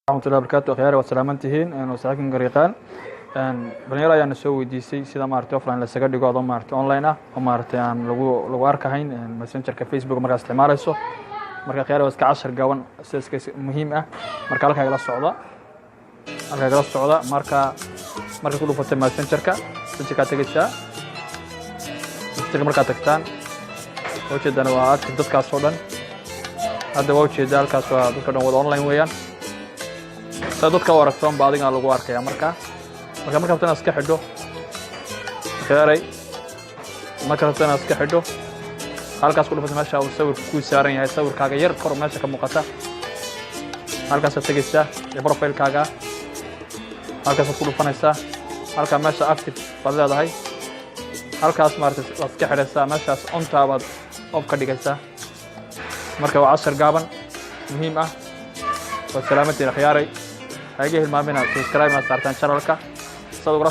Raxmatullahi barkatu. Akhyaari, waad salaaman tihiin. Saaxiibkan Garyaqaan dhalinyaro ayaana soo weydiisay sida maaragtay offline lasaga dhigo adoo maaragtay online ah oo maaragtay aan lagu arkahayn Messengerka Facebook markaad isticmaalayso. Marka akhyaari, waa iska cashar gaban sida iska muhiim ah. Marka halkaa igala socda, halkaa igala socda. Marka markaad ku dhufatay Messengerka, Messengerkaa tegeysaa. Messengerka markaad tagtaan, waa ujeedaan, waa active dadkaas oo dhan. Hadda waa ujeedaa, halkaas waa dadka dhan wada online weeyaan. Saa dadka u aragtoon ba adigana lagu arkaya. Marka marka rabto inaad iska xidho, khiyaaray, marka rabto inaad iska xidho, halkaas ku dhufata meesha uu sawirku kuu saaran yahay, sawirkaaga yar kor meesha ka muuqata, halkaasaad tegeysaa ee profilekaaga, halkaasaad ku dhufanaysaa. Halkaa meesha active baad leedahay, halkaas maaragtay waad iska xidhaysaa, meeshaas ontaa baad off ka dhigaysaa. Marka waa cashar gaaban muhiim ah. Waad salaamantiin, akhyaaray. Ha iga hilmaamina subscribe inaad saartaan channelka saad ugula